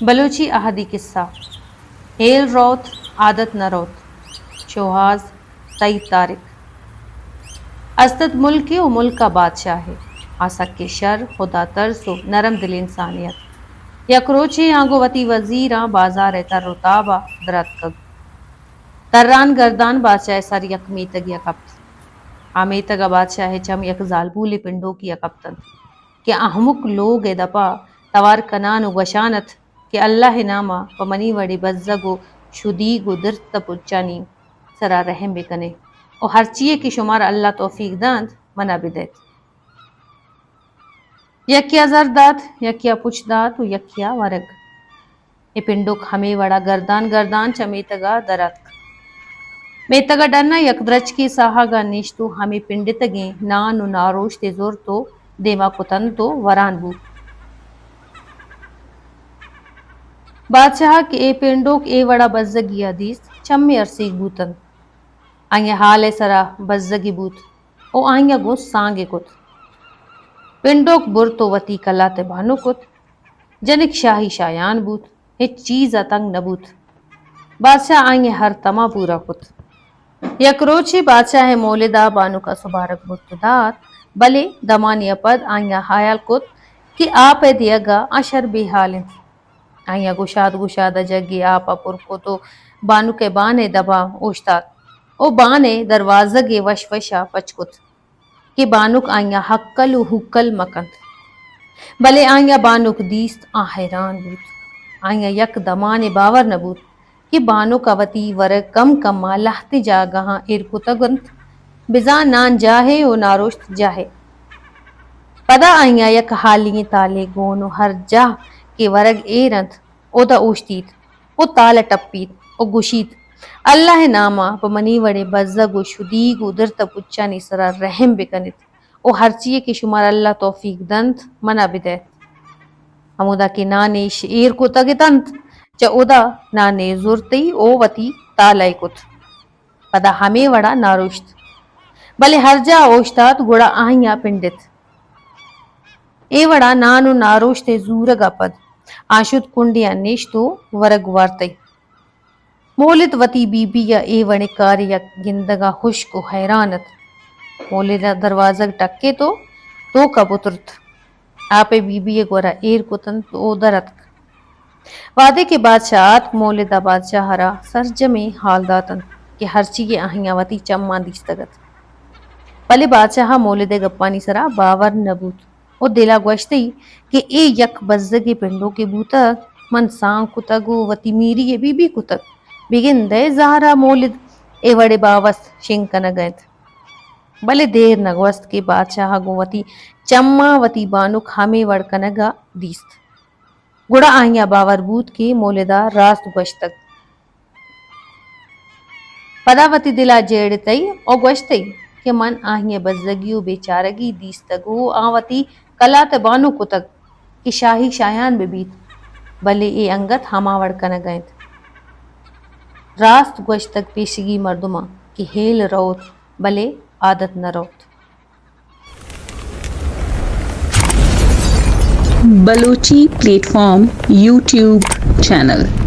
بلوچی اہدی قصہ۔ ہیل روت، عادت نہ روت۔ شوہاز، سعید طارق۔ استت ملکے و ملک ء بادشاہے۔ آ سکیں شر، خدا ترس و نرم دل انسانے ات۔ یک روچے آ گوں وتی وزیراں بازار ء تر و تاب ء در اتکگ۔ تران گردان بادشاہ ء سر یک میتگے ء کپت۔ آ میتگ ء بادشاہ ء چم یک زالبولے پنڈوکی ء کپت انت کہ آ ہمک لوگ ء دپ ء توار کنان و گوشان ات کہ اللہ ء نام ء پہ منی وڑیں بزگ و شدیگ و درت ء پچانی سرا رحم بہ کن ئے و ہرچی ء کہ شمارا اللہ توفیق دنت، منا بدئیت۔ یکے ء زر دات، یکے ء پچ دات و یکے ء ورگ۔ اے پنڈوک ہمے وڑا گردان گردان چہ میتگ ء در اتک۔ میتگ ء ڈن ء یک درچکے ساہگ ء نشت و ہمے پنڈتگیں نان و ناروشت ء زرت و دیما کتنت و وران بوت۔ بادشاہ کہ اے پنڈوک اے وڑا بزگی ء دیست، چمے ارسیگ بوت انت۔ آئی ء ہال ء سرا بزگی بوت و آئی ء گوں سانگ ء کت۔ پنڈوک برت و وتی کلات ء بانو کت۔ جنک شاہی شایان بوت، ہچ چیز ء تنگ نہ بوت۔ بادشاہ آئی ء ہر تما پورا کت۔ یک روچے بادشاہ ء مولد ء بانک ء سبارگ برت دات، بلے دمانے ء پد آئی ء ہیال کت کہ آپ ء دیگ ء آ شر بے ہال انت۔ آئی ء گشاد گشاد ء جگے آپ ء پر کت و بانک ء بان ء دبا اوشتات و بان ء دروازگ ء وش وش ء پچ کت۔ کہ بانک آئی ء ہکل و ہوکل مہ کنت۔ بلے آئی ء بانک دیست، آ حیران بوت۔ آئی ء یک دمانے باور نہ بوت کہ بانک ء وتی ورگ کم کم ء لہتیں جاگہاں ایر کتگ انت، بزاں نان جاہے و ناروشت جاہے۔ پدا آئی ء یک ہالی ئیں تالے گون و ہر جاہ کہ ورگ ایر انت، اودا اوشتیت و تال ء ٹپیت و گوشیت، اللہ ء نام ء پہ منی وڑیں بزگ و شدیگ و درت ء پچانی سرا رحم بہ کنیت و ہرچی ء کہ شمارا اللہ توفیق دنت، منا بدئیت۔ ہمودا کہ نان ایش ایر کتگ اتنت، چہ اودا نان ء زرتئی و وتی تالہ ء کت۔ پدا ہمے وڑا ناروشت۔ بلے ہر جاہ اوشتات گڑا آئی ء پنڈت۔ اے وڑا نان و ناروشت ء زورگ ء پد آ شت کنڈے ء نشت و ورگ وارتئی۔ مولد وتی بی بی ء اے وڑیں کارے ء گندگ ء ہشک و حیران ات۔ مولد ء دروازگ ٹکیت و توک ء بترت۔ آپ ء بی بی ء گورا ایر کتنت و در اتک۔ وہدے کہ بادشاہ آتک، مولد ء بادشاہ ء را سرجمیں حال داتنت کہ ہرچی کہ آہیاں وتی چماں دیستگ ات۔ بلے بادشاہ ء مولد ء گپانی سرا باور نہ بوت و دل ء گوشتئی کہ اے یک بزگے پنڈوکے بوتگ، من سانگ کتگ و وتی میری ء بی بی کتگ۔ بگندئے زہر ء مولد اے وڑے باوست شنگ کنگ ء انت۔ بلے دیر نہ گوست کہ بادشاہ ء گوں وتی چماں وتی بانک ہمے وڑ کنگ ء دیست۔ گڑا آئی ء باور بوت کہ مولد ء راست گوشتگ۔ پدا وتی دل ء جیڑتئی و گوشتئی کہ من آئی ء بزگی و بیچارگی دیستگ و آ وتی کلات ء بانک کتگ کہ شاہی شایان بہ بیت، بلے اے انگت ہما وڑ کنگ ء انت۔ راست گوشتگ پیشگی مردماں کہ ہیل روت، بلے عادت نہ روت۔ Balochi platform YouTube channel.